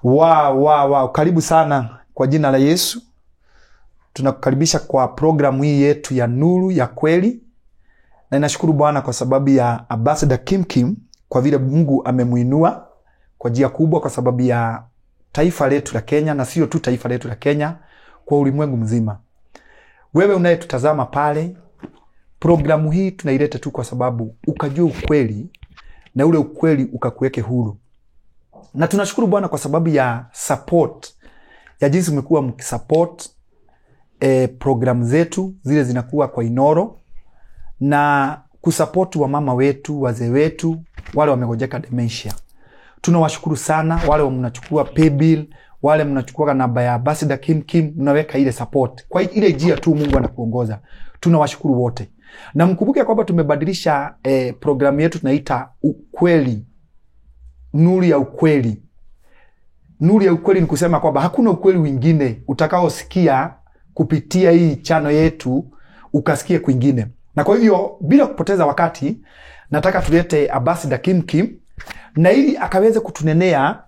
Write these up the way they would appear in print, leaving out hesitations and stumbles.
Wow, wow, wow. Karibu sana kwa jina la Yesu. Tunakukaribisha kwa programu hii yetu ya Nuru ya Kweli, na ninashukuru Bwana kwa sababu ya Ambassador Kim Kim, kwa vile Mungu amemuinua kwa njia kubwa kwa sababu ya taifa letu la Kenya, na sio tu taifa letu la Kenya, kwa ulimwengu mzima. Wewe unayetutazama pale, programu hii tunaileta tu kwa sababu ukajue ukweli na ule ukweli ukakuweke huru. Na tunashukuru Bwana kwa sababu ya support ya jinsi umekuwa mkisupport programu zetu zile zinakuwa kwa Inoro, na kusupport wamama wetu, wazee wetu, wale wamegojeka dementia. Tunawashukuru sana wale mnachukua paybill, wale mnachukua namba ya Ambassador Kim Kim, mnaweka ile support kwa ile njia tu Mungu anakuongoza. Tunawashukuru wote. Na mkumbuke kwamba tumebadilisha programu yetu, tunaita ukweli, nuru ya ukweli. Nuru ya ukweli ni kusema kwamba hakuna ukweli wingine utakaosikia kupitia hii chano yetu ukasikie kwingine. Na kwa hivyo bila kupoteza wakati, nataka tulete Ambassador Kim Kim na ili akaweze kutunenea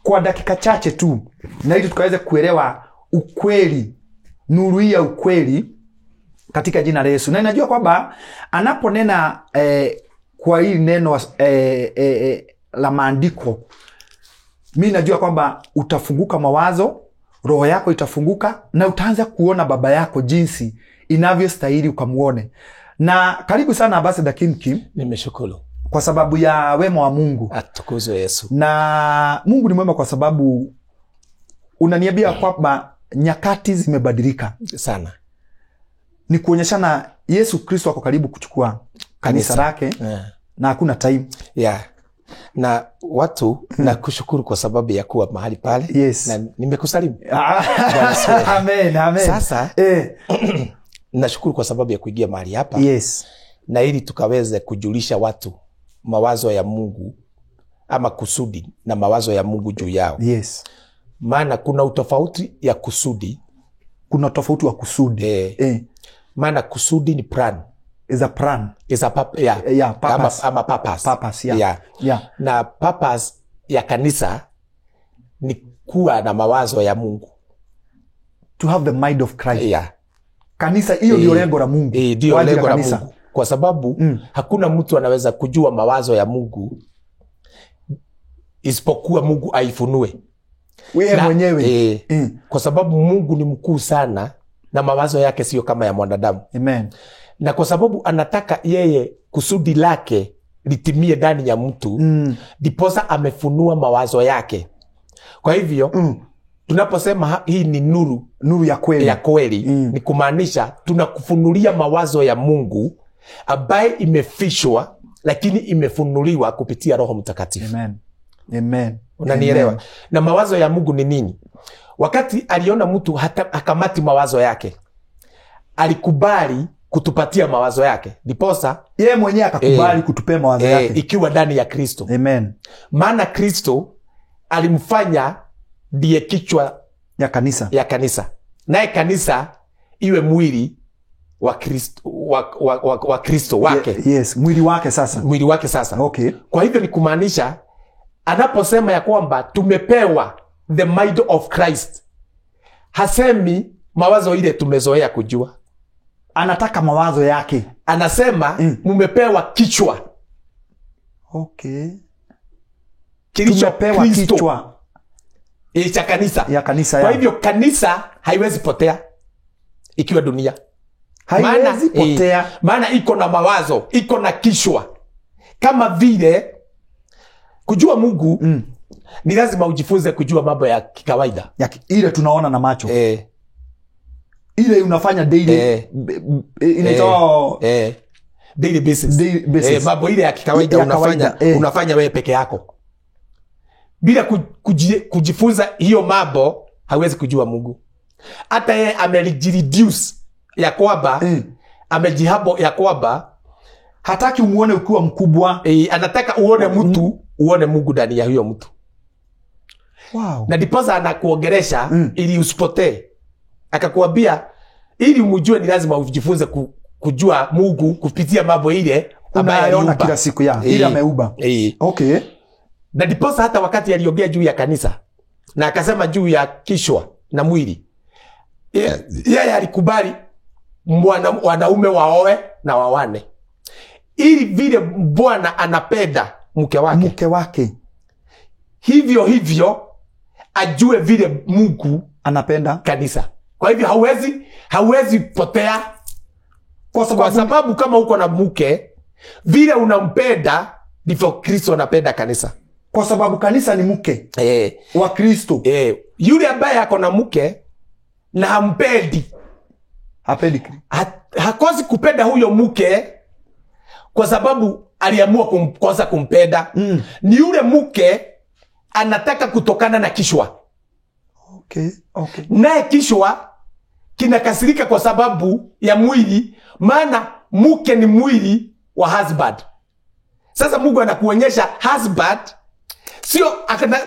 kwa dakika chache tu, na ili tukaweze kuelewa ukweli, nuru ya ukweli katika jina la Yesu. Na ninajua kwamba anaponena kwa hili neno la maandiko, mimi najua kwamba utafunguka mawazo, roho yako itafunguka na utaanza kuona baba yako jinsi inavyostahili ukamuone. Na karibu sana Ambassador Kim Kim. Nimeshukuru kwa sababu ya wema wa Mungu. Atukuzwe Yesu. Na Mungu ni mwema kwa sababu unaniambia kwamba nyakati zimebadilika sana. Ni kuonyeshana Yesu Kristo ako karibu kuchukua kanisa lake. Yeah. Na hakuna time. Yeah. Na watu na kushukuru kwa sababu ya kuwa mahali pale. Yes. Na nimekusalimu. Amen, amen. Sasa nashukuru kwa sababu ya kuingia mahali hapa. Yes. Na ili tukaweze kujulisha watu mawazo ya Mungu ama kusudi na mawazo ya Mungu juu yao. Yes. Maana kuna utofauti ya kusudi. Kuna tofauti wa kusudi. Maana kusudi ni plan. Is a plan. Is a yeah. Yeah, purpose. Ama purpose. Purpose, yeah. Yeah. Yeah. Na purpose ya kanisa ni kuwa na mawazo ya Mungu. To have the mind of Christ. Yeah. Kanisa hiyo ndio lengo la Mungu. Ndio lengo la Mungu. Kwa sababu hakuna mtu anaweza kujua mawazo ya Mungu isipokuwa Mungu aifunue. Wewe mwenyewe. Kwa sababu Mungu ni mkuu sana na mawazo yake sio kama ya mwanadamu. Amen. Na kwa sababu anataka yeye kusudi lake litimie ndani ya mtu, ndiposa amefunua mawazo yake. Kwa hivyo tunaposema hii ni nuru, nuru ya kweli, ya kweli, ni kumaanisha tunakufunulia mawazo ya Mungu ambaye imefishwa lakini imefunuliwa kupitia Roho Mtakatifu. Amen. Amen. Unanielewa? Amen. Na mawazo ya Mungu ni nini? Wakati aliona mtu hata akamati mawazo yake, alikubali kutupatia mawazo yake. Ndiposa yeye mwenyewe akakubali kutupea mawazo yake ikiwa ndani ya Kristo. Amen. Maana Kristo alimfanya ndiye kichwa ya kanisa. Ya kanisa. Naye kanisa iwe mwili wa Kristo, wa Kristo wake. Yes, mwili wake sasa. Mwili wake sasa. Okay. Kwa hivyo ni kumaanisha anaposema ya kwamba tumepewa the mind of Christ, hasemi mawazo ile tumezoea kujua. Anataka mawazo yake. Anasema mumepewa kichwa. Okay. Kilichopewa kichwa cha kanisa. Ya kanisa. Kwa hivyo kanisa haiwezi potea ikiwa dunia. Haiwezi potea. Maana iko na mawazo, iko na kichwa. Kama vile kujua Mungu ni lazima ujifunze kujua mambo ya kikawaida. Ya ile tunaona na macho. Ile unafanya daily inaitwa daily basis. Daily basis. Mambo ile ya kikawaida unafanya, unafanya wewe peke yako. Bila kujifunza hiyo mambo hawezi kujua Mungu. Hata yeye amejireduce ya kwamba amejihabo ya kwamba hataki umuone ukiwa mkubwa. Anataka uone mtu, uone Mungu ndani ya huyo mtu. Wow. Na ndiposa anakuongelesha ili usipotee. Akakuambia ili umjue ni lazima ujifunze kujua Mungu kupitia mambo ile ambayo unayoona kila siku ya ile ameuba. Okay. Na ndiposa hata wakati aliongea juu ya kanisa na akasema juu ya kichwa na mwili, yeye alikubali wanaume waoe na wawane, ili vile Bwana anapenda mke wake, hivyo hivyo ajue vile Mungu anapenda kanisa. Kwa hivyo hauwezi potea, kwa sababu kama uko na mke, vile unampenda ndivyo Kristo anapenda kanisa, kwa sababu kanisa ni mke wa Kristo. Yule ambaye ako na mke na hampendi, hapendi, hakosi kupenda huyo mke kwa sababu aliamua kumkosa kumpenda. Ni yule mke anataka kutokana na kishwa. Okay. Naye kishwa kinakasirika kwa sababu ya mwili, maana mke ni mwili wa husband. Sasa Mungu anakuonyesha husband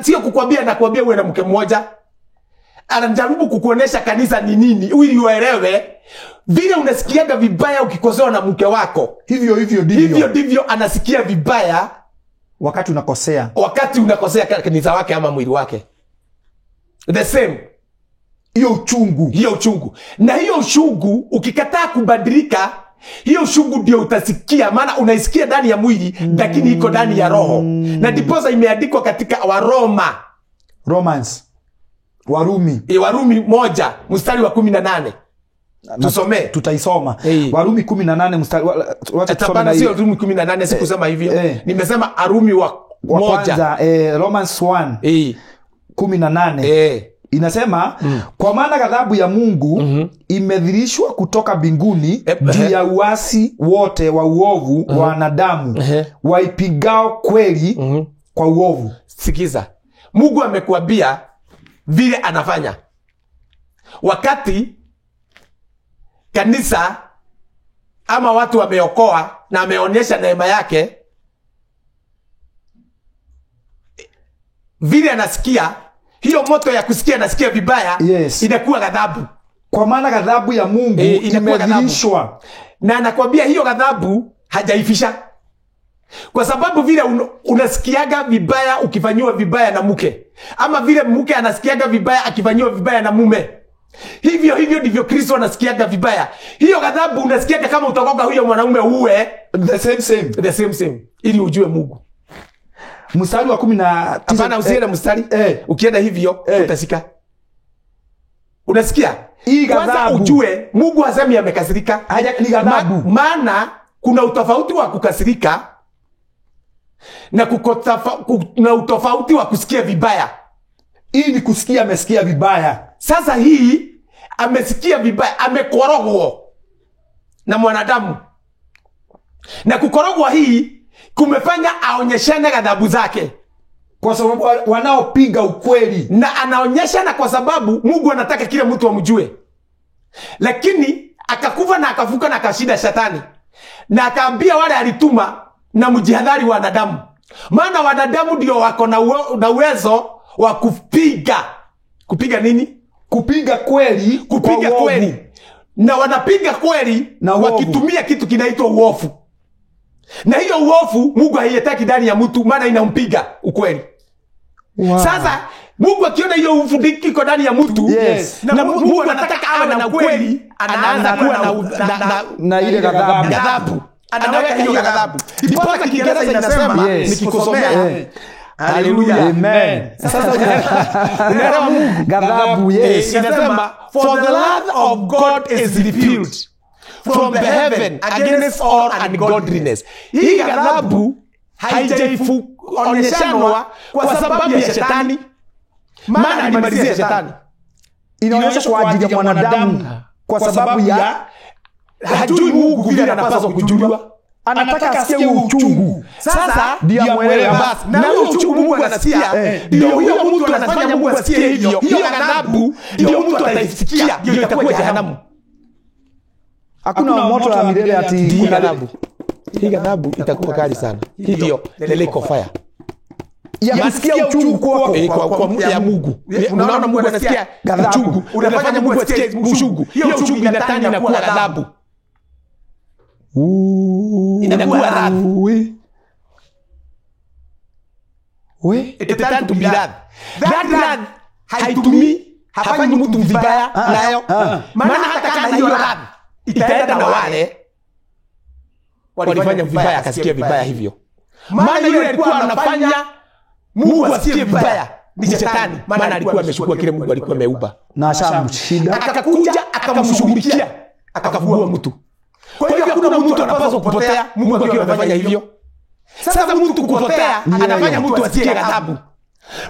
sio kukwambia, anakuambia uwe na mke mmoja. Anajaribu kukuonyesha kanisa ni nini ili uelewe. Vile unasikiaga vibaya ukikosewa na mke wako, hivyo hivyo ndivyo, hivyo ndivyo anasikia vibaya wakati unakosea, wakati unakosea kanisa wake ama mwili wake. The same. Hiyo uchungu. Na hiyo uchungu ukikataa kubadilika, hiyo uchungu ndio utasikia, maana unaisikia ndani ya mwili lakini iko ndani ya roho. Na ndiposa imeandikwa katika Waroma, Romans, Warumi. Warumi 1 mstari wa 18. Tusome. Tutaisoma. Warumi 18 mstari, wacha tusome na hiyo. Sio Warumi 18, sikusema hivyo. Nimesema Warumi wa 1. Romans 1 18. Inasema, kwa maana ghadhabu ya Mungu imedhihirishwa kutoka mbinguni juu ya uasi wote wa uovu wa wanadamu waipigao kweli kwa uovu. Sikiza. Mungu amekuambia vile anafanya. Wakati kanisa ama watu wameokoa na ameonyesha neema yake, vile anasikia hiyo moto ya kusikia, anasikia vibaya, inakuwa ghadhabu. Kwa maana ghadhabu ya Mungu imedhihirishwa. Na anakuambia hiyo ghadhabu hajaifisha. Kwa sababu vile unasikiaga vibaya ukifanyiwa vibaya na mke, ama vile mke anasikiaga vibaya akifanyiwa vibaya na mume, hivyo hivyo ndivyo Kristo anasikiaga vibaya. Hiyo ghadhabu unasikiaga kama utakoga huyo mwanaume uwe the same. The same ili ujue Mungu. Mstari wa 19. Hapana, usiende mstari. Ukienda hivyo utasika. Unasikia? Kwanza ujue Mungu hasemi amekasirika. Ni ghadhabu. Maana kuna utofauti wa kukasirika na na utofauti wa kusikia vibaya. Hii ni kusikia, amesikia vibaya. Sasa hii amesikia vibaya, amekorogwa na mwanadamu. Na kukorogwa hii kumefanya aonyeshane ghadhabu zake, kwa sababu wanaopinga ukweli. Na anaonyeshana kwa sababu Mungu anataka kila mtu amjue. Lakini akakufa na akafuka na akashinda shetani. Na akaambia wale alituma na mjihadhari wanadamu. Maana wanadamu ndio wako na uwezo wa kupiga. Kupiga nini? Kupiga kweli. Kupiga kweli. Na wanapiga kweli na wakitumia kitu kinaitwa uovu. Na hiyo uovu Mungu haitaki ndani ya mtu, maana inampiga ukweli. Wow. Sasa Mungu akiona hiyo uovu iko ndani ya mtu, na Mungu anataka awe na ukweli, anaanza kuwa na ile ghadhabu. Anaweka hiyo ghadhabu. Ndiposa Kiingereza inasema, nikikusomea. Hallelujah. Amen. Sasa unaelewa Mungu ghadhabu, Inasema, for the wrath of God is revealed from the heaven against all ungodliness. Hii ghadhabu haijaonyeshanwa kwa sababu ya shetani, maana alimalizia shetani. Inaonyesha kwa ajili ya mwanadamu, kwa sababu ya hajui Mungu vile anapaswa kujuliwa. Anataka asikie uchungu. Sasa ndiye amuelewe basi. Na huyo uchungu Mungu anasikia, ndio huyo mtu anafanya Mungu asikie hivyo. Hiyo ghadhabu ndio mtu ataisikia, ndio itakuwa jehanamu. Hakuna moto ya milele ati kuna ghadhabu. Hii ghadhabu itakuwa kali sana. Hii ndio the lake of fire. Ya kusikia uchungu kwako kwa ya Mungu. Unaona Mungu anasikia uchungu, unafanya Mungu asikie uchungu. Hiyo uchungu inatani na kuwa ghadhabu. Inakuwa ghadhabu. We it turned to be wrath. That wrath Haitumii, hafanyi mtu vibaya nayo. Maana hata kama hiyo radhi itaenda na wale walifanya vibaya akasikia vibaya hivyo. Maana yule alikuwa anafanya Mungu asikie vibaya ni shetani, maana alikuwa amechukua kile Mungu alikuwa ameuba na ashamshinda, akakuja akamshughulikia, akavua mtu. Kwa hivyo hakuna mtu anapaswa kupotea Mungu akiwa amefanya hivyo. Sasa mtu kupotea anafanya mtu asikie ghadhabu.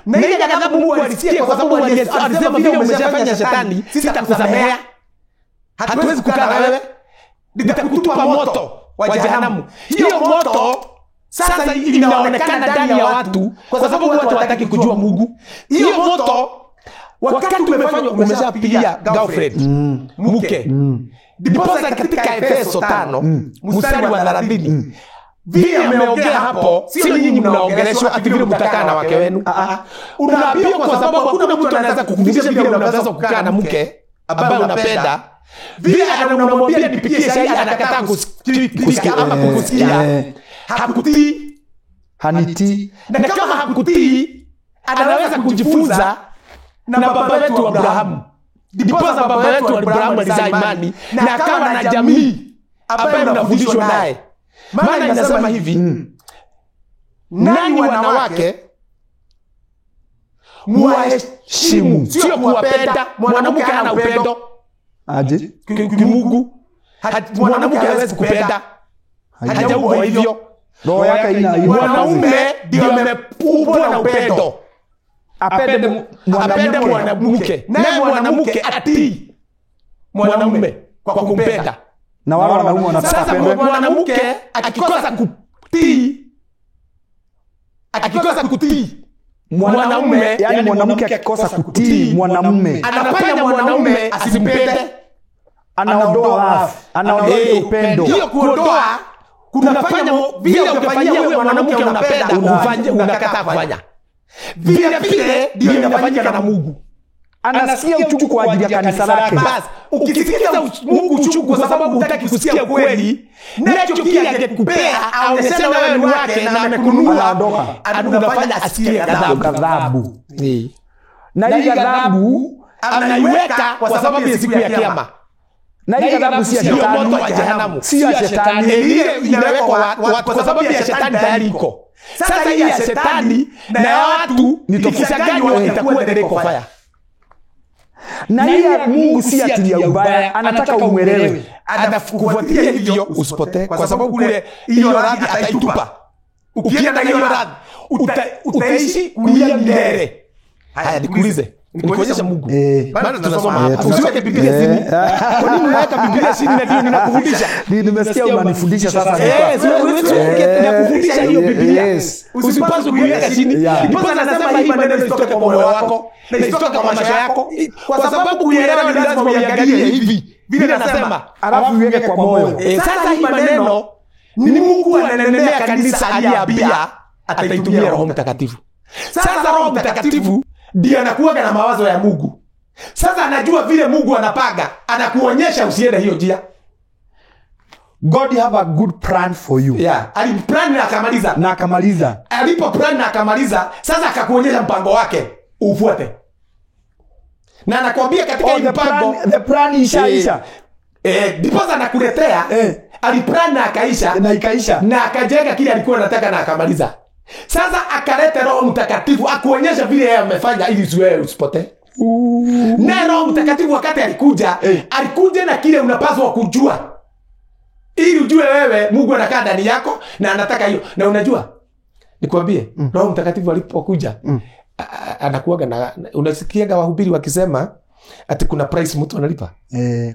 Na ile ghadhabu Mungu alisikia kwa sababu alisema vile umeshafanya shetani, sitakusamea. Hatuwezi kukaa na wewe. Nitakutupa moto wa jehanamu. Hiyo moto sasa inaonekana ndani ya watu kwa sababu watu hawataki kujua Mungu. Hiyo moto wakati umefanywa umeshapigia girlfriend, mke. Ndiposa katika Efeso 5 mstari wa 30 vile ameongea hapo, sio nyinyi mnaongeleshwa ati vile mtakaa na wake wenu. Unaambiwa kwa sababu hakuna mtu anaweza kukufundisha vile unaweza kukaa na mke ambaye unapenda. Vile anamwambia nipikie chai anakataa kusikia ama kukusikia. Hakutii, hanitii. Na kama hakutii anaweza kujifunza na baba wetu Abrahamu. Ndiposa baba wetu Abrahamu alizaa imani na akawa na jamii ambayo mnafundishwa naye. Maana inasema hivi, nani wanawake muwaheshimu, sio kuwapenda. Mwanamke hana upendo aje kimungu. Mwanamke hawezi kupenda, hajaumbwa hivyo. Roho yake ina mwanaume ndio ameumbwa na upendo. Apende mwanamke, naye mwanamke atii mwanaume kwa kumpenda. Na wale wanaume wanataka kupendwa. Mwanamke akikosa kutii mwanaume, yani mwanamke akikosa kutii mwanamume anafanya mwanaume asimpende, anaondoa anaondoa upendo. Hiyo kuondoa kunafanya vile ukifanyia huyo mwanamke unapenda ufanye, unakataa kufanya. Vile vile ndio inafanyika na Mungu. Anasikia uchungu kwa ajili ya kanisa lake. Bas, ukisikia Mungu uchungu kwa sababu hutaki kusikia kweli, nacho kile angekupea aonesha wewe ni wake na amekununua, anafanya asikie ghadhabu. Na hii ghadhabu anaiweka kwa sababu ya siku ya kiyama. Na hii ghadhabu si ya shetani, si ya shetani. Ile inawekwa kwa sababu ya shetani tayari iko. Sasa hii ya shetani na ya watu ikichanganywa itakuwa the lake of fire. Na hii ya Mungu si ati ya ubaya, anataka umuelewe. Atakufuatilia hivyo usipotee, kwa sababu kule hiyo radhi ataitupa. Ukienda hiyo radhi utaishi kulia milele. Haya, nikuulize, nikuonyeshe Mungu. Maana tunasoma hapa. Usiweke Biblia chini. Kwa nini unaweka Biblia chini na ndio ninakufundisha? Nimesikia unanifundisha sasa. Ninakufundisha hiyo Biblia. Usipaswe kuiweka chini. Ndiposa anasema hii maneno isitoke kwa moyo wako na isitoke kwa macho yako, kwa sababu kuielewa ni lazima uiangalie hivi. Vile anasema, alafu uiweke kwa moyo. Sasa hii maneno ni Mungu ananenea kanisa aliyeambia ataitumia Roho Mtakatifu. Sasa Roho Mtakatifu ndiye anakuwa na mawazo ya Mungu. Sasa anajua vile Mungu anapanga, anakuonyesha usiende hiyo njia. God have a good plan for you. Yeah, aliplan na akamaliza. Na akamaliza. Alipo plan na akamaliza, sasa akakuonyesha mpango wake, ufuate. Na anakuambia katika hii mpango, the plan ishaisha. Ndiposa anakuletea, aliplan na akaisha, na ikaisha. Na akajenga kile alikuwa anataka na akamaliza. Sasa akaleta Roho Mtakatifu akuonyesha vile yeye amefanya ili wewe usipotee. Na Roho Mtakatifu wakati alikuja, alikuja na kile unapaswa kujua. Ili ujue wewe Mungu anakaa ndani yako na anataka hiyo. Na unajua, nikwambie, Roho Mtakatifu alipokuja, anakuaga na unasikiaga wahubiri wakisema ati kuna price mtu analipa.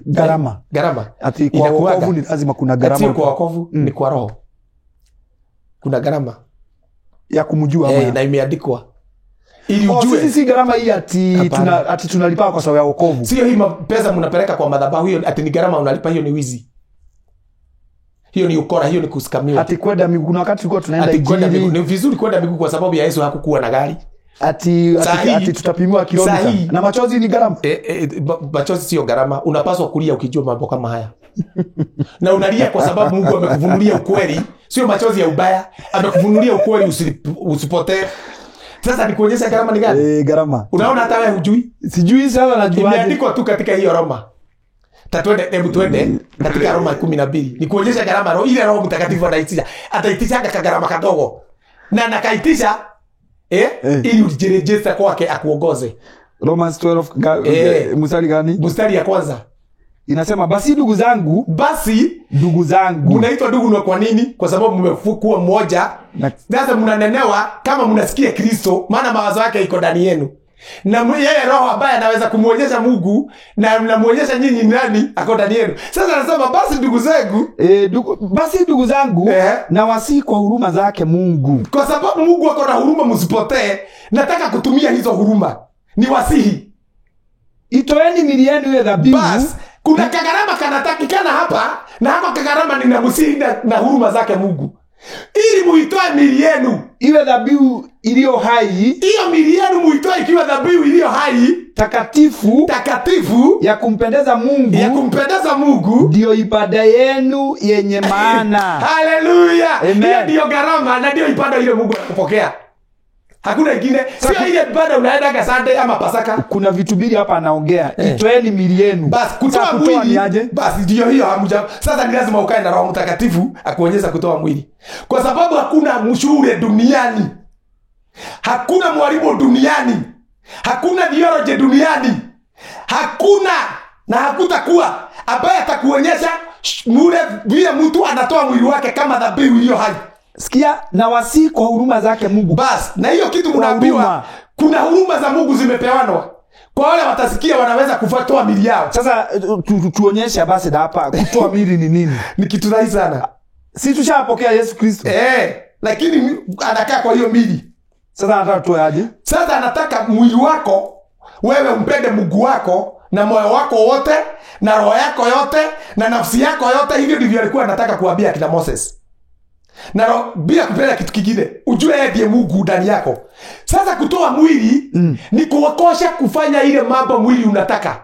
Gharama. Gharama. Ati kwa wokovu ni lazima kuna gharama. Ati kwa wokovu ni kwa roho. Kuna gharama ya kumjua ama na imeandikwa ili ujue. Sisi si gharama hii ati ati tunalipa kwa sababu ya wokovu. Sio hii pesa mnapeleka kwa madhabahu hiyo ati ni gharama unalipa, hiyo ni wizi. Hiyo ni ukora, hiyo ni kusikamiwa. Ati kwenda miguu, kuna wakati tulikuwa tunaenda injili. Ni vizuri kwenda miguu kwa sababu ya Yesu hakukuwa na gari. Ati tutapimiwa kilomita. Na machozi ni gharama. Machozi sio gharama. Unapaswa kulia ukijua mambo kama haya. Na unalia kwa sababu Mungu amekufunulia ukweli, sio machozi ya ubaya, amekufunulia ukweli usipotee. Sasa nikuonyesha gharama ni gani? Gharama. Unaona hata wewe hujui? Sijui sasa najuaje. Imeandikwa tu katika hiyo Roma. Tatwende, hebu twende katika Roma 12. Nikuonyesha gharama roho ile Roho Mtakatifu anaitisha. Ataitisha kagharama kadogo. Na nakaitisha ili ujirejeshe kwake akuongoze. Romans 12 mstari gani? Mstari ya kwanza. Inasema basi ndugu zangu, basi ndugu zangu. Mnaitwa ndugu na kwa nini? Kwa sababu mmekuwa mmoja. Sasa mnanenewa kama mnasikia Kristo, maana mawazo yake iko ndani yenu. Na yeye Roho ambaye anaweza kumuonyesha Mungu na mnamuonyesha nyinyi nani ako ndani yenu. Sasa anasema basi ndugu zangu, basi ndugu zangu na wasi kwa huruma zake Mungu. Kwa sababu Mungu ako na huruma, msipotee. Nataka kutumia hizo huruma. Ni wasihi. Itoeni miili yenu iwe dhabihu. Bas, kuna kagarama kanatakikana hapa, na hapa kagarama ninamsihi na huruma zake Mungu. Ili muitoe miili yenu iwe dhabihu iliyo hai. Hiyo miili yenu muitoe ikiwa dhabihu iliyo hai, takatifu, takatifu ya kumpendeza Mungu, ya kumpendeza Mungu, ndio ibada yenu yenye maana. Haleluya. Hiyo ndio gharama na ndio ibada ile Mungu anakupokea. Hakuna ingine. Sio ile ibada unaenda Sunday ama Pasaka. Kuna vitu mbili hapa anaongea. Itoeni miili yenu. Bas kutoa mwili. Bas ndio hiyo hamja. Sasa ni lazima ukae na Roho Mtakatifu akuonyesha kutoa mwili. Kwa sababu hakuna mshure duniani. Hakuna mwalimu duniani. Hakuna theology duniani. Hakuna na hakutakuwa ambaye atakuonyesha mule vile mtu anatoa mwili wake kama dhabihu iliyo hai. Sikia, na wasi kwa huruma zake Mungu. Bas, na hiyo kitu mnaambiwa, kuna huruma za Mungu zimepewanwa. Kwa wale watasikia wanaweza kutoa miili yao. Sasa tuonyeshe basi hapa kutoa miili ni nini? Ni kitu rahisi sana. Si tushapokea Yesu Kristo. Lakini anakaa kwa hiyo miili. Sasa anataka tutoe aje? Sasa anataka mwili wako wewe umpende Mungu wako na moyo wako wote na roho yako yote na nafsi yako yote. Hivyo ndivyo alikuwa anataka kuambia kina Moses. Na roho bila kupenda kitu kingine, ujue yeye ndiye Mungu ndani yako. Sasa kutoa mwili ni kuokosha kufanya ile mambo mwili unataka.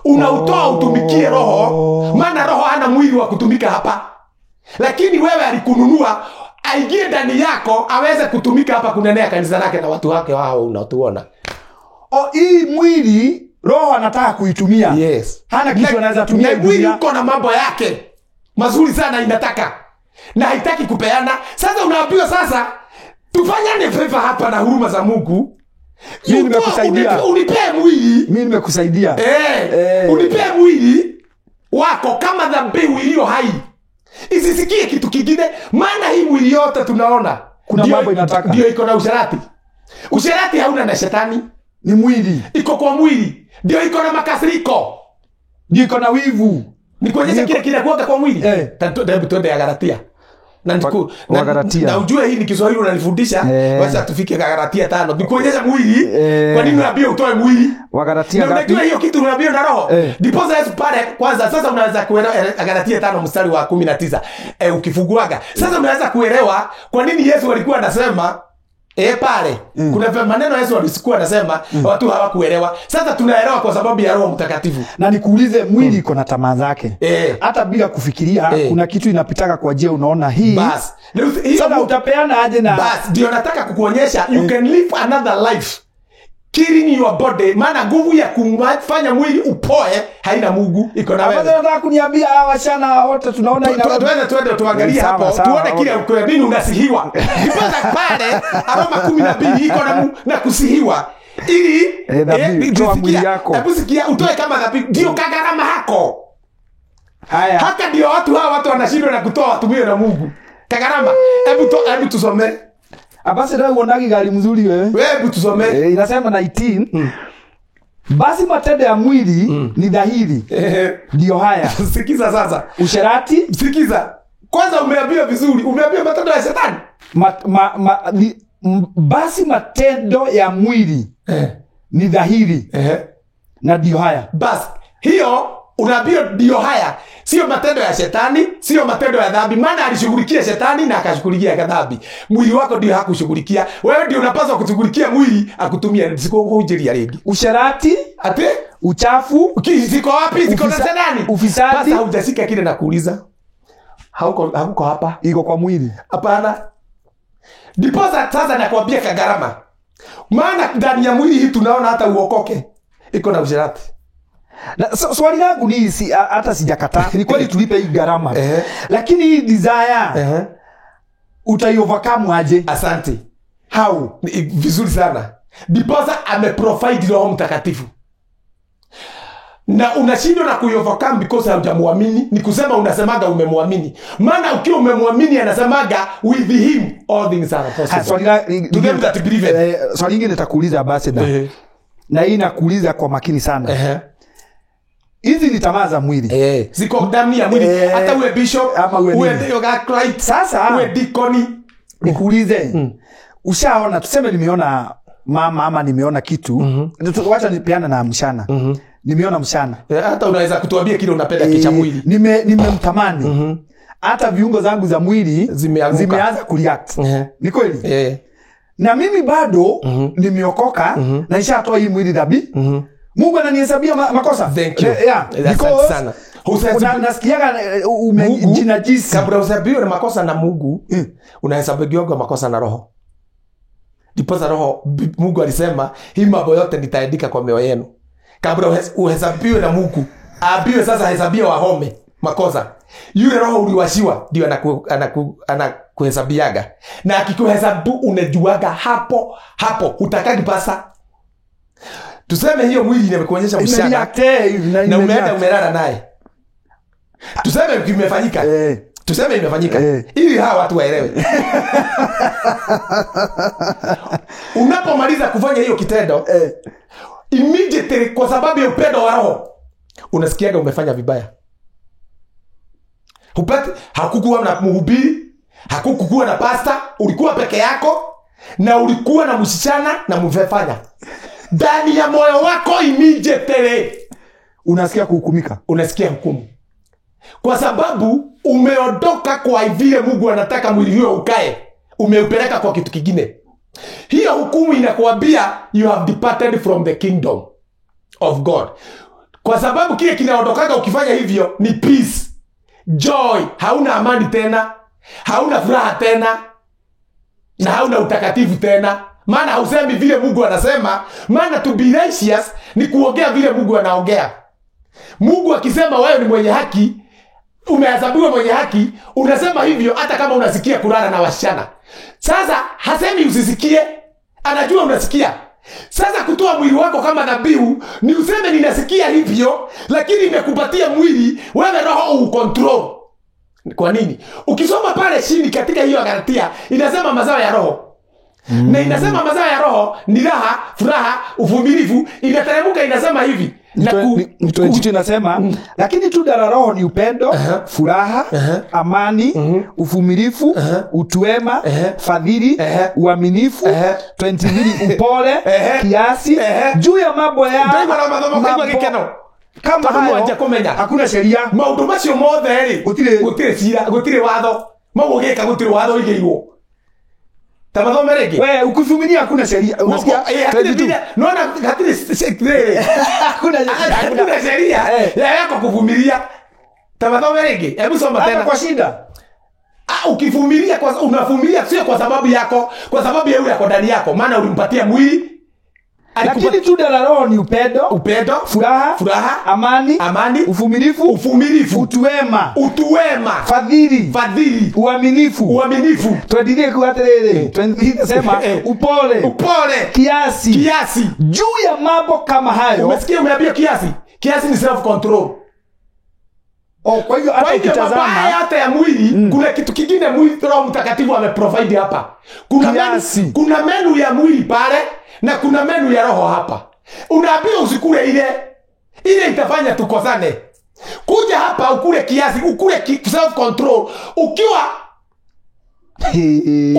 Unautoa utumikie roho, maana roho hana mwili wa kutumika hapa. Lakini wewe alikununua aingie ndani yako aweze kutumika hapa kunenea kanisa lake na watu wake wao unatuona. Hii mwili roho anataka kuitumia. Yes. Hana kitu anaweza tumia. Na mwili uko na mambo yake mazuri sana inataka. Na haitaki kupeana. Sasa unaambiwa sasa tufanyane favor hapa na huruma za Mungu. Mimi nimekusaidia. Unipe mwili. Mimi nimekusaidia. Unipe mwili wako kama dhabihu iliyo hai. Isisikie kitu kingine, maana hii mwili yote tunaona kuna mambo inataka. Ndio iko na usherati. Usherati hauna na shetani. Ni mwili. Iko kwa mwili. Ndio iko na makasiriko. Ndio iko na wivu. Nikuonyesha kile kinakuwa kwa mwili. Hebu twende Galatia. Na ujue hii ni Kiswahili unanifundisha. Wacha tufike Galatia 5. Nikuonyesha mwili. Kwa nini unaambiwa utoe mwili? Galatia ngapi? Unajua hiyo kitu unaambiwa na roho. Ndipo Yesu pale kwanza sasa unaweza kuelewa Galatia 5 mstari wa 19. Ukifunguaga. Sasa unaweza kuelewa kwa nini Yesu alikuwa anasema pale. Kuna maneno Yesu alikuwa anasema watu hawakuelewa. Sasa tunaelewa kwa sababu ya Roho Mtakatifu. Na nikuulize, mwili iko na tamaa zake. Hata bila kufikiria kuna kitu inapitaka kwa njia unaona hii. Bas. Sasa utapeana aje na bas, ndio nataka kukuonyesha you can live another life. Killing your body, maana nguvu ya kufanya mwili upoe haina Mungu, iko na wewe. Sasa nataka kuniambia hawa wasichana wote tunaona ina tuende tuangalie hapo, tuone kile kwa nini unasihiwa. Kipata pale Roma 12 iko na kusihiwa. Ili toa mwili yako. Hebu sikia utoe kama dhabihu, ndio kagarama hako. Haya. Hata ndio watu hawa watu wanashindwa na kutoa watumie na Mungu. Kagarama. Hebu tusome. Abasi ndio uonagi gari mzuri wewe. Wewe tusome. Inasema 19. Basi matendo ya mwili ni dhahiri. Ndio haya. Sikiza sasa. Usherati. Sikiza. Kwanza umeambiwa vizuri, umeambiwa matendo ya shetani. Basi matendo ya mwili ni dhahiri. Na ndio haya. Basi hiyo unaambiwa ndio haya. Sio matendo ya shetani, sio matendo ya dhambi. Maana alishughulikia shetani na akashughulikia dhambi. Mwili wako ndio hakushughulikia. Wewe ndio unapaswa kushughulikia mwili akutumia sikukujiria regi. Usherati, ate uchafu, ziko wapi? Ziko na shetani. Ufisadi. Sasa hujashika kile nakuuliza. Hauko hapa. Iko kwa mwili. Hapana. Ndiposa sasa nakwambia kagharama. Maana ndani ya mwili hii tunaona hata uokoke iko na usherati. Na swali langu ni hata sijakataa. Ni kweli tulipe hii gharama. Lakini hii desire utaiovercome aje? Asante. How? Vizuri sana. Ndiposa ameprovide Roho Mtakatifu. Na unashindwa na kuiovercome because haujamuamini. Ni kusema unasemaga umemwamini. Maana ukiwa umemwamini anasemaga with him all things are possible. To them that believe. Swali lingine nitakuuliza ambassador. Na hii nakuuliza kwa makini sana. Hizi ni tamaa za mwili. Ziko ndani ya mwili. Hata uwe bishop, ama uwe Christ, sasa uwe deacon. Nikuulize. Ushaona, tuseme nimeona mama ama nimeona kitu. Wacha nipeana na mshana. Nimeona mshana. Hata unaweza kutuambia kile unapenda kicha mwili. Nimemtamani. Hata viungo zangu za mwili zimeanza kureact. Ni kweli? Na mimi bado nimeokoka na nishatoa hii mwili dhabi. Mungu ananihesabia makosa. Thank you. Yeah. Because sana. Unasikiaga umejinajisi. Kabla uhesabiwe na makosa na Mungu, unahesabiwa makosa na Roho. Ndiposa Roho Mungu alisema hii mambo yote nitaandika kwa mioyo yenu. Kabla uhesabiwe na Mungu, aambiwe sasa hesabia wahome makosa. Yule Roho uliwashiwa ndio anakuhesabiaga. Na akikuhesabu unajuaga hapo hapo utakagi pasa. Tuseme hiyo mwili imekuonyesha mshana na umeenda umelala naye. Tuseme kimefanyika. Tuseme imefanyika. Ili hawa watu waelewe. Unapomaliza kufanya hiyo kitendo, immediately kwa sababu ya upendo wa Roho, unasikiaga umefanya vibaya. Hupati, hakukuwa na mhubiri, hakukuwa na pastor, ulikuwa peke yako na ulikuwa na msichana na mvefanya. Ndani ya moyo wako immediately unasikia kuhukumika. Unasikia hukumu. Kwa sababu umeondoka kwa vile Mungu anataka mwili huo ukae. Umeupeleka kwa kitu kingine. Hiyo hukumu inakuambia you have departed from the kingdom of God. Kwa sababu kile kinaondokaga ukifanya hivyo ni peace, joy, hauna amani tena, hauna furaha tena, na hauna utakatifu tena. Maana hausemi vile Mungu anasema. Maana to be righteous ni kuongea vile Mungu anaongea. Mungu akisema wewe ni mwenye haki, umehesabiwa mwenye haki, unasema hivyo hata kama unasikia kulala na wasichana. Sasa hasemi usisikie, anajua unasikia. Sasa kutoa mwili wako kama dhabihu ni useme ninasikia hivyo, lakini nimekupatia mwili, wewe roho ucontrol. Kwa nini? Ukisoma pale chini katika hiyo Galatia inasema mazao ya Roho. Na inasema mazao ya Roho ni raha, furaha, uvumilivu. Inateremka inasema hivi. Na inasema lakini tunda la Roho ni upendo, furaha, amani, uvumilivu, utu wema, fadhili, uaminifu, 23 upole, kiasi. Juu ya mambo ya kama hayo hakuna sheria. Maundu macio mothe ri gutire cira, gutire watho. Maguo gika gutire watho igeirwo. Tamadome rege. Wewe ukivumilia hakuna sheria. Unasikia? Naona hatiri hakuna sheria ya yako kuvumilia. Tamadome rege. Hebu soma tena. Hata kwa shida. Ukivumilia kwa unavumilia sio kwa sababu yako, kwa sababu yeye yako ndani yako, maana ulimpatia mwili. Lakini tunda la Roho ni upendo, upendo, furaha, furaha, amani, amani, uvumilivu, uvumilivu, utu wema, utu wema, fadhili, fadhili, uaminifu, uaminifu. Tuendelee kwa terere. Tuendelee sema upole, upole, kiasi, kiasi. Juu ya mambo kama hayo. Umesikia umeambia kiasi? Kiasi ni self control. Oh, kwa hivyo hata ukitazama hata ya mwili, kuna kitu kingine mwili Roho Mtakatifu ameprovide hapa. Kuna menu ya mwili pale na kuna menu ya roho hapa. Unaambiwa usikule ile. Ile itafanya tukosane. Kuja hapa ukule kiasi, ukule self control. Ukiwa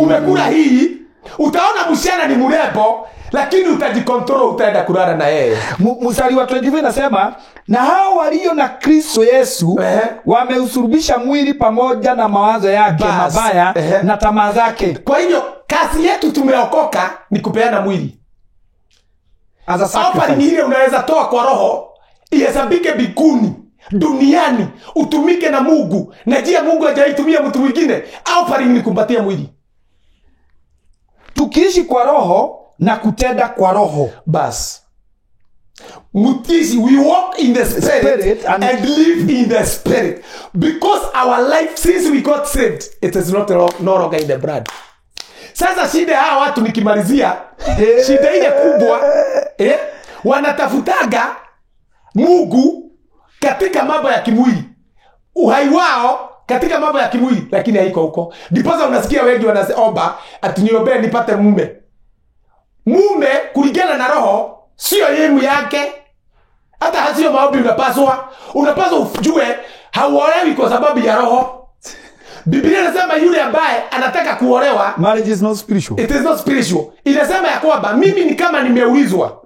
umekula hii, utaona msichana ni mrembo, lakini utajikontrol, utaenda kulala na yeye. Mstari wa 25 inasema, na hao walio na Kristo Yesu wameusulubisha mwili pamoja na mawazo yake mabaya na tamaa zake. Kwa hivyo kazi yetu tumeokoka ni kupeana mwili. As a sacrifice. Hapa ni ile unaweza toa kwa roho, ihesabike bikuni, duniani, utumike na Mungu. Na jia Mungu hajaitumia mtu mwingine, au ni kumpatia mwili. Tukiishi kwa roho na kutenda kwa roho. Bas. Mutishi, we walk in the spirit and live in the spirit. Because our life, since we got saved, it is not no longer in the blood. Sasa shida hawa watu nikimalizia, shida ile kubwa, wanatafutaga Mungu katika mambo ya kimwili. Uhai wao katika mambo ya kimwili, lakini haiko huko. Ndiposa unasikia wengi wanaomba ati niombee nipate mume. Mume kulingana na roho sio yemu yake. Hata hasio maombi unapaswa. Unapaswa ujue hauolewi kwa sababu ya roho. Biblia inasema yule ambaye anataka kuolewa, marriage is not spiritual. It is not spiritual. Inasema ya kwamba mimi ni kama nimeulizwa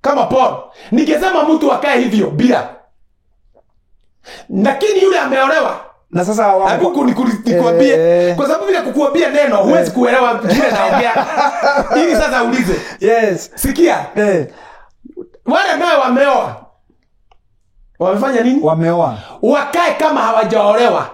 kama Paul, ningesema mtu akae hivyo bila. Lakini yule ameolewa. Na sasa hapo nikuambie, kwa sababu bila kukuambia neno huwezi kuelewa kile naongea. Ili sasa uulize. Yes. Sikia. Wale nao wameoa. Wamefanya nini? Wameoa. Wakae kama hawajaolewa.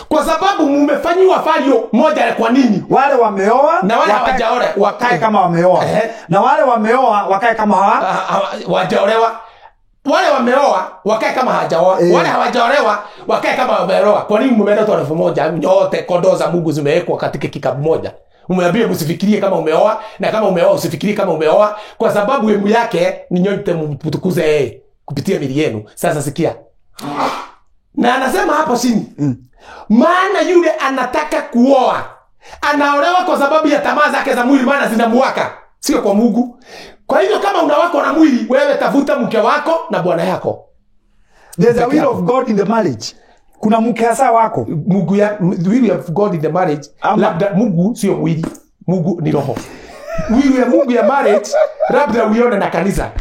Kwa sababu mumefanywa falio moja kwa nini? Wale wameoa na wale hawajaolewa wakae kama wameoa. Na wale wameoa wakae kama hawajaolewa. Wale wameoa wakae kama hawajaoa. Wale hawajaolewa wakae kama wameolewa. Kwa nini mmeletwa elfu moja? Nyote kondoo za Mungu zimewekwa katika kikapu moja. Umeambiwa usifikirie kama umeoa, na kama umeoa usifikirie kama umeoa, kwa sababu elimu yake ni nyote mtukuze yeye kupitia mili yenu. Sasa sikia. Na anasema hapo chini. Maana yule anataka kuoa anaolewa kwa sababu ya tamaa zake za mwili, maana zinamuwaka, sio kwa Mungu. Kwa hivyo kama unawako na mwili, wewe tafuta mke wako na bwana yako. There's a will of God in the marriage. Kuna mke hasa wako. Mungu ya the will of God in the marriage. Labda Mungu sio mwili. Mungu ni roho. Will ya Mungu ya marriage labda uione na kanisa.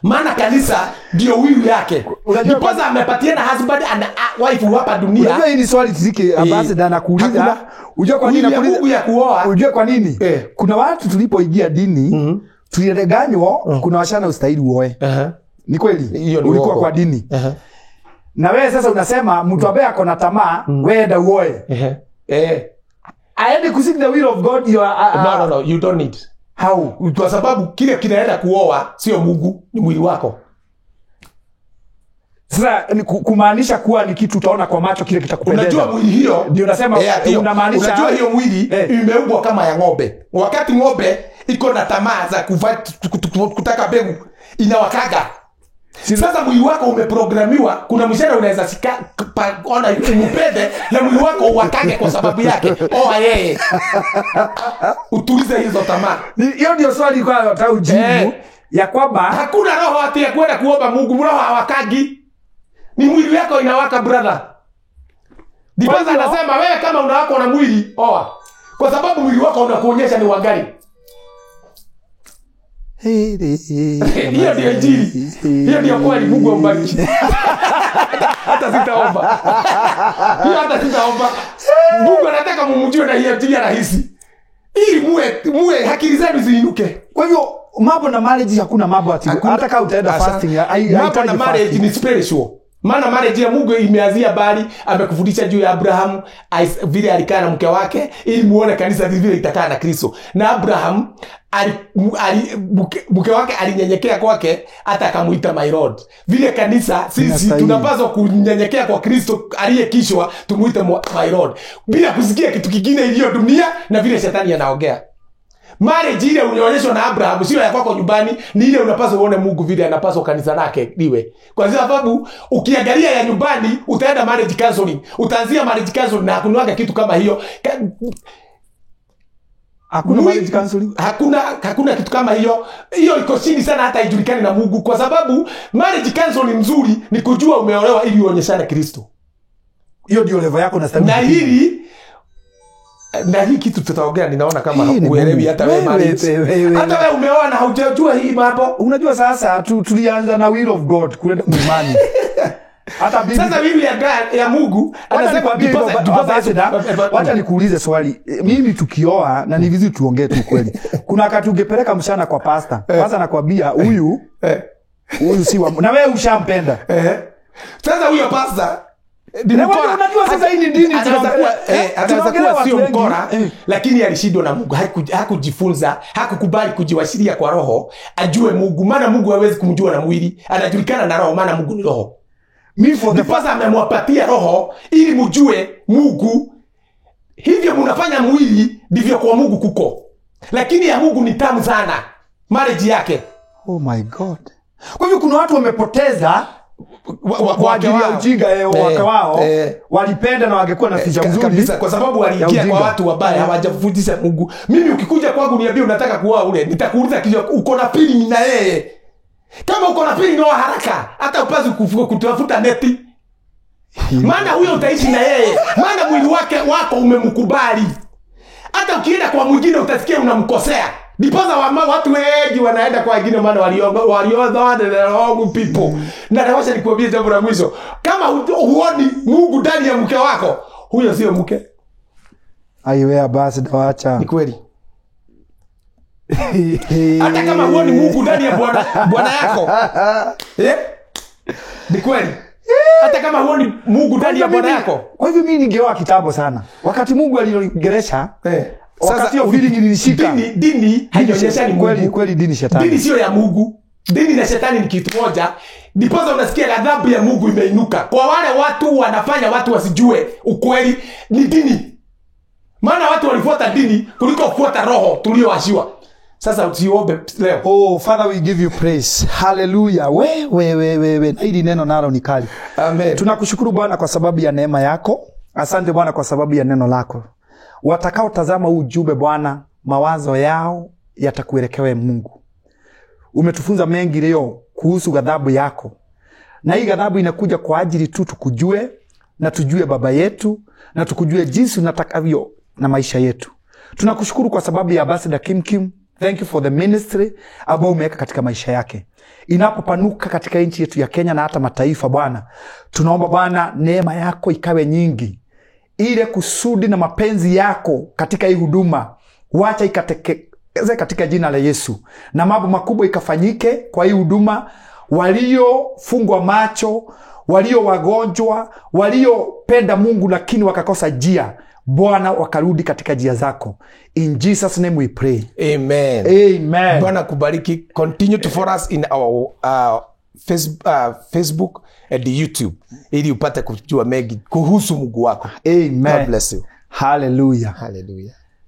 Maana kanisa ndio will yake. Ndiposa amepatiana husband and wife hapa dunia. Unajua hii ni swali tizike ambassador anakuuliza. Unajua kwa nini nakuuliza? Mungu ya kuoa. Unajua kwa nini? Kuna watu tulipoingia dini tulidanganywa, kuna washana ustahili uoe. Ni kweli? Ulikuwa kwa dini. Na wewe sasa unasema mtu ambaye ako na tamaa, wewe enda uoe. Aende kuseek the will of God, you are No, you don't need. How? Kwa sababu kile kinaenda kuoa sio Mungu, ni mwili wako. Sasa kumaanisha kuwa ni kitu utaona kwa macho kile kitakupendeza. Unajua mwili hiyo ndio unasema unamaanisha. Unajua hiyo mwili imeumbwa kama ya ng'ombe. Wakati ng'ombe iko na tamaa za kutaka mbegu inawakaga. Sasa mwili wako umeprogramiwa, kuna mshahara unaweza ona umpende na mwili wako uwakage kwa sababu yake. Oa yeye. Utulize hizo tamaa. Hiyo ndio swali kwa nataka ujibu ya kwamba hakuna roho ati ya kwenda kuomba Mungu, roho hawakagi. Ni mwili wako inawaka brother. Ndiposa anasema wewe kama unawaka na mwili, oa. Kwa sababu mwili wako unakuonyesha ni wagari. Hiyo ndio injili. Hiyo ndio kweli. Mungu ambariki. Hata sitaomba. Hiyo hata sitaomba. Mungu anataka mumjue na hiyo injili rahisi. Ili muwe akili zenu ziinuke. Kwa hivyo mambo na marriage hakuna mambo ati hata kama utaenda fasting mambo na marriage ni spiritual. Maana marriage ya Mungu imeanzia bali amekufundisha juu ya Abraham vile alikaa na mke wake ili muone kanisa vile itakaa na Kristo. Na Abraham mke wake alinyenyekea kwake hata akamuita my Lord. Vile kanisa sisi tunapaswa kunyenyekea kwa Kristo aliyekishwa tumuite my Lord. Bila kusikia kitu kingine iliyo dunia na vile shetani anaongea. Marriage ile unaonyeshwa na Abraham sio ya kwako nyumbani, ni ile unapaswa uone Mungu vile anapaswa kanisa lake liwe. Kwa sababu ukiangalia ya nyumbani utaenda marriage counseling, utaanzia marriage counseling na hakuna kitu kama hiyo. Hakuna marriage counseling, hakuna kitu kama hiyo. Hiyo iko chini sana hata haijulikani na Mungu, kwa sababu marriage counseling nzuri ni kujua umeolewa ili uonyeshane Kristo. Hiyo ndio level yako na stahili. Na hili na hii kitu tutaongea, ninaona kama huelewi hata wewe marriage. Hata wewe umeoa na hujajua hii mambo. Unajua sasa tulianza na will of God kuleta imani. Hata bibi sasa bibi ya Mungu anasema wacha nikuulize swali. Mimi tukioa na ni vizuri tuongee tu kweli. Kuna wakati ungepeleka mshana kwa pastor. Pastor anakuambia huyu huyu si wa na wewe ushampenda. Sasa huyo pastor Ni mkora. Unajua sasa hii ni dini anaweza kuwa sio mkora, lakini alishindwa na Mungu. Hakujifunza, hakukubali kujiwashiria kwa roho, ajue Mungu, maana Mungu hawezi kumjua na mwili, anajulikana na roho, maana Mungu ni roho. Ndiposa amemwapatia roho ili mjue Mungu. Hivyo mnafanya mwili, ndivyo kwa Mungu kuko. Lakini ya Mungu ni tamu sana. Marriage yake. Oh my God. Kwa hivyo kuna watu wamepoteza kwa ajili ya ujinga wake wao, walipenda na wangekuwa na ficha mzuri kabisa, kwa sababu waliingia kwa watu wabaya, hawajafundisha Mungu. Mimi ukikuja kwangu niambie unataka kuoa ule, nitakuuliza kisha uko na feeling na yeye. Kama uko na feeling oa haraka, hata upazi kutafuta neti. Maana huyo utaishi na yeye, maana mwili wake wako umemkubali. Hata ukienda kwa mwingine utasikia unamkosea. Ndiposa watu wengi wanaenda kwa wengine, maana walioa the wrong people. Na nawasha nikuambie jambo la mwisho. Kama huoni Mungu ndani ya mke wako, huyo sio mke. Aiwea basi dawacha. Ni kweli. Hata kama huoni Mungu ndani ya bwana yako. Ni kweli. Hata kama huoni Mungu ndani ya bwana yako. Kwa hivyo mimi ningeoa kitambo sana. Wakati Mungu alinigeresha, wakati hiyo feeling ilinishika. Dini haionyeshi Mungu. Kweli dini shetani. Dini sio ya Mungu. Dini na shetani ni kitu moja. Ndiposa unasikia ghadhabu ya Mungu imeinuka. Kwa wale watu wanafanya watu wasijue ukweli ni dini. Maana watu walifuata dini kuliko kufuata roho tulioashiwa. Sasa usiombe leo. Oh Father, we give you praise. Hallelujah. We. Na hili neno nalo ni kali. Amen. Tunakushukuru Bwana kwa sababu ya neema yako. Asante Bwana kwa sababu ya neno lako. Watakao tazama huu ujumbe Bwana, mawazo yao yatakuelekewe Mungu. Umetufunza mengi leo kuhusu ghadhabu yako. Na hii ghadhabu inakuja kwa ajili tu tukujue na tujue baba yetu na tukujue jinsi unatakavyo na maisha yetu. Tunakushukuru kwa sababu ya Ambassador Kim Kim. Thank you for the ministry ambao umeweka katika maisha yake. Inapopanuka katika nchi yetu ya Kenya na hata mataifa Bwana, tunaomba Bwana neema yako ikawe nyingi. Ile kusudi na mapenzi yako katika hii huduma wacha ikatekeze katika jina la Yesu. Na mambo makubwa ikafanyike kwa hii huduma. Waliofungwa macho, walio wagonjwa, waliopenda Mungu lakini wakakosa njia, Bwana wakarudi katika njia zako. In Jesus name we pray. Amen. Amen. Bwana kubariki. Continue to follow us in our Facebook and YouTube ili upate kujua mengi kuhusu Mungu wako. Amen. God bless you. Hallelujah. Hallelujah.